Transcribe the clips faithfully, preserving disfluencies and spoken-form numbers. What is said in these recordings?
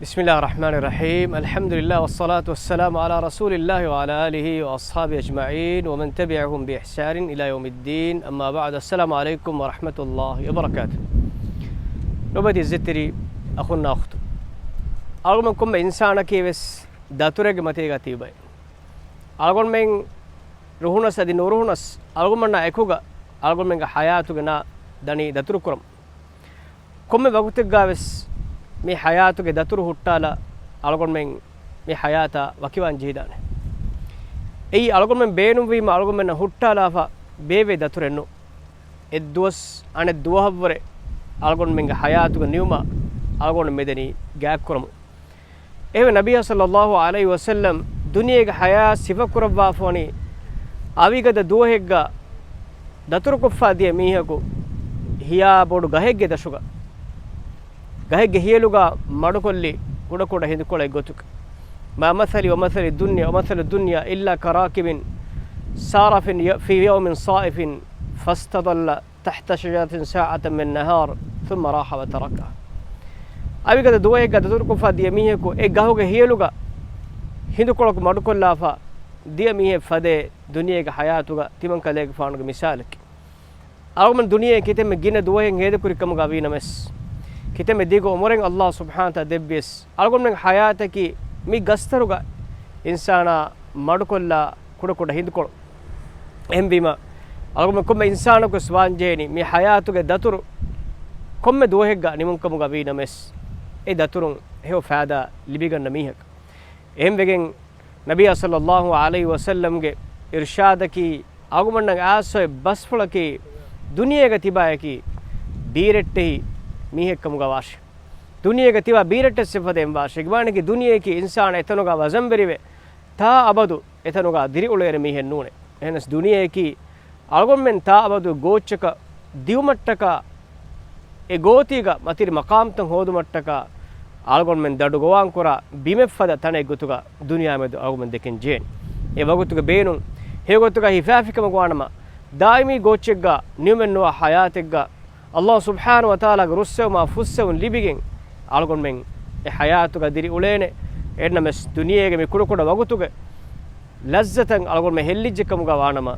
بسم الله الرحمن الرحيم. الحمد لله والصلاة والسلام على رسول الله وعلى آله وأصحابه أجمعين ومن تبعهم بإحسان إلى يوم الدين. أما بعد. السلام عليكم ورحمة الله وبركاته. ލޮބުވެތި އިއްޒަތްތެރި އަޚުންނާ އުޚްތުން. އަޅުގަނޑު ކޮންމެ އިންސާނަކީ ވެސް ދަތުރެއްގެ މަތީގަ ތިބޭ. އަޅުގަނޑުމެން ރުހުނަސް އަދި ނުރުހުނަސް އަޅުގަނޑުމެންނާ އެކުގަ އަޅުގަނޑުމެންގެ ޙަޔާތުގެ ނާ ދަނީ ދަތުރުކުރަމުން. ކޮންމެ ވަގުތެއްގަ ވެސް މި ޙަޔާތުގެ ދަތުރު ހުއްޓާލާ އަޅުގަނޑުމެން މި ޙަޔާތާ ވަކިވާން ޖެހިދާނެ. އެއީ އަޅުގަނޑުމެން ބޭނުންވީމަ އަޅުގަނޑުމެންނަށް ހުއްޓާލާފަ ބޭއްވޭ ދަތުރެއް ނޫން. އެއްދުވަސް އަނެއް ދުވަހަށްވުރެ އަޅުގަނޑުމެންގެ ޙަޔާތުގެ ނިމުމަށް އަޅުގަނޑު މިދަނީ ގާތްކުރަމުން. އެހެންވެ ނަބިއްޔާ ޞައްލައްލާހު ޢަލައިހި ވަސައްލަމް ދުނިޔޭގެ ޙަޔާތް ސިފަކުރައްވާފަވަނީ އަވިގަދަ ދުވަހެއްގަ ދަތުރުކޮށްފަ ދިޔަ މީހަކު ހިޔާ ބޮޑު ގަހެއްގެ ދަށުގަ، ގަހެއްގެ ހިޔަލުގަ މަޑުކޮށްލި ކުޑަކުޑަ ހިނދުކޮޅެއް ގޮތުގަ. ما مثلي ومثل الدنيا، ومثل الدنيا إلا كراكب سار في، في يوم صائف فاستظل تحت شجرة ساعة من النهار ثم راح وتركها. އަވިގަދަ ދުވަހެއްގަ ދަތުރުކޮށްފަ ދިޔަ މީހަކު އެ ގަހުގެ ހިޔަލުގަ ހިނދުކޮޅަކު މަޑުކޮށްލާފަ ދިޔަ މީހެއް ފަދައިން ދުނިޔޭގެ ޙަޔާތުގަ ތިމަން ކަލޭގެފާނުގެ މިސާލަކީ. އަޅުގަނޑު ދުނިޔެ ކިތަންމެ ގިނަ ދުވަހެއް ހޭދަކުރި ކަމުގަ ވީ ނަމަވެސް، ކިތަންމެ ދިގު އުމުރެއް ﷲ ސުބްޙާނަހޫ ވަތަޢާލާ ދެއްވިޔަސް، އަޅުގަނޑުމެން ޙަޔާތަކީ މި ގަސްތަރުގަ އިންސާނާ މަޑުކޮށްލާ ކުޑަކުޑަ ހިނދުކޮޅު. އެހެންވީމަ، އަޅުގަނޑު ކޮންމެ އިންސާނަކުވެސް ވާންޖެހޭނީ މި ޙަޔާތުގެ ދަތުރު ކޮންމެ ދުވަހެއްގަ ނިމުންކަމުގަ ވީ ނަމަވެސް، އެ ދަތުރުން ހެޔޮ ފައިދާ ލިބިގަންނަ މީހަކަށް. އެހެންވެގެން، ނަބިއްޔާ ޞައްލައްލާހު ޢަލައިހި ވަސައްލަމްގެ އިރުޝާދަކީ، އަޅުގަނޑުމެންނަށް އައިސްފައި ބަސްފުޅަކީ، ދުނިޔޭގަ ތިބާއަކީ ބީރައްޓެހި މީހެއްކަމުގަ ވާށި. ދުނިޔޭގަ ތިބާ ބީރައްޓެއްސެއް ފަދައިން ވާށި. އެކިބާނަކީ ދުނިޔެއަކީ އިންސާނާ އެތަނުގަ ވަޒަންވެރިވެ، ތާ އަބަދު އެތަނުގަ ދިރިއުޅޭނެ މީހެއް ނޫނޭ. އެހެނަސް ދުނިޔެއަކީ އަޅުގަނޑުމެން ތާ އަބަދު ގޯއްޗަކަށް ދިއުމަށްޓަކާ، އެ ގޯތީގަ މަތިރި މަޤާމްތައް ހޯދުމަށްޓަކާ، އަޅުގަނޑުމެން ދަޑުގޮވާން ކުރާ ބިމެއް ފަދަ ތަނެއް ގޮތުގަ ދުނިޔެއާ މެދު އަޅުގަނޑުމެން ދެކެން ޖެހޭނެ. އެ ވަގުތުގެ ބޭނުން ހެޔޮގޮތުގަ ހިފާފިކަމުގަ ވާނަމަ، ދާއިމީ ގޯއްޗެއްގަ ނިމުމެއްނުވާ ޙަޔާތެއްގަ، ﷲ ސުބްޙާނަހޫ ވަތަޢާލާގެ ރުއްސެވުމާ ފުއްސެވުން ލިބިގެން، އަޅުގަނޑުމެން އެ ޙަޔާތުގަ ދިރިއުޅޭނެ. އެހެންނަމަވެސް، ދުނިޔޭގެ މި ކުޑަކުޑަ ވަގުތުގެ ލައްޒަތަށް އަޅުގަނޑުމެން ހެއްލިއްޖެ ކަމުގަ ވާނަމަ،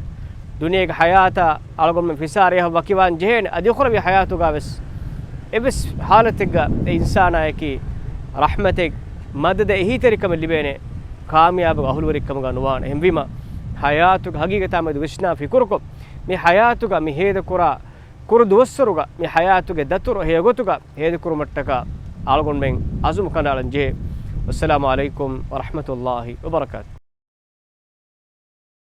ދުނިޔޭގެ ޙަޔާތާ އަޅުގަނޑުމެން ފިސާރައިގަ ވަކިވާން ޖެހޭނެ. އަދި އުޚްރަވީ ޙަޔާތުގަ ވެސް އެއްވެސް ޙާލަތެއްގަ އެ އިންސާނާއަކީ ރަޙްމަތެއް، މަދަދެއް، އެހީތެރިކަމެއް ލިބޭނެ ކާމިޔާބު އަހުލުވެރިކަމުގަ ނުވާނެ. އެހެންވީމަ، ޙަޔާތުގެ ޙަޤީޤަތާ މެދު ވިސްނާ ފިކުރުކޮށް، މި ޙަޔާތުގަ މި ހޭދަކުރާ ކުރު ދުވަސްވަރުގަ މި ޙަޔާތުގެ ދަތުރު ހެޔޮގޮތުގަ ހޭދަކުރުމަށްޓަކާ އަޅުގަނޑުމެން އަޒުމް ކަނޑައަޅަން ޖެހޭ. ވައްސަލާމު ޢަލައިކުމް ވަރަޙްމަތުﷲ ވަބަރަކާތު.